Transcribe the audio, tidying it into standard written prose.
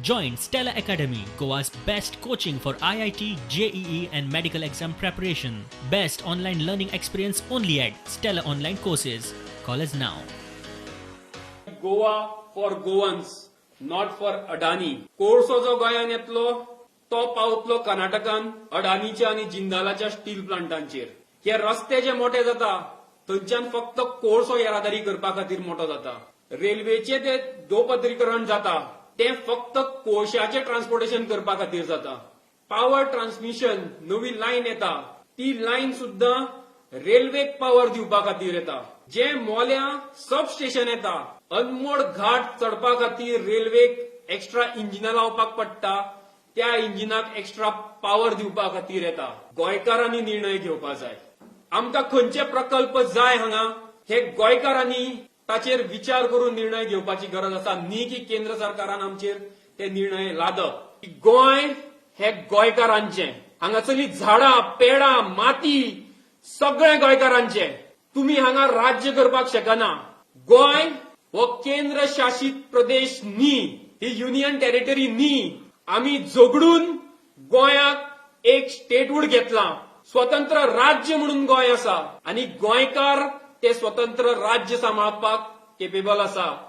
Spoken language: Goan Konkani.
Join Stella Academy, Goa's best coaching for IIT, JEE, and medical exam preparation. Best online learning experience only at Stella Online Courses. Call us now. Goa for Goans, not for Adani. कोळसो जो गोंयान येतलो तो पावतलो कर्नाटकान अडानीच्या आनी जिंदालाच्या स्टील प्लांटांचेर. हे रस्ते जे मोठे जाता, थंयच्यान फक्त कोळसो येरादारी करपा खातीर मोठो जाता. रेल्वेचे ते दोपदरीकरण जाता, ते फक्त कोळशाचें ट्रान्सपोर्टेशन करपा खातीर जाता. पावर ट्रान्समिशन नवी लायन येता, ती लायन सुद्दां रेल्वेक पावर दिवपा खातीर येता. जे मोल्या सब स्टेशन येता, अनमोड घाट चडपा खातीर रेल्वेक एक्स्ट्रा इंजिनां लावपाक पडटा, त्या इंजिनाक एक्स्ट्रा पावर दिवपा खातीर येता. गोंयकारांनी निर्णय घेवपा जाय, आमकां खंयचे प्रकल्प जाय हांगा, हे गोंयकारांनी ताचेर विचार करून निर्णय घेवपाची गरज आसा, न्ही की केंद्र सरकारान आमचेर ते निर्णय लादप. गोंय हे गोंयकारांचें. हांगासरली झाडां, पेडां, माती सगळें गोंयकारांचें. तुमी हांगा राज्य करपाक शकना. गोंय हो केंद्र शासित प्रदेश न्ही, ही युनियन टेरिटरी न्ही. आमी झगडून गोंयाक एक स्टेटहूड घेतला. स्वतंत्र राज्य म्हणून गोंय आसा आनी गोंयकार ते स्वतंत्र राज्य सांबाळपाक केपेबल आसा.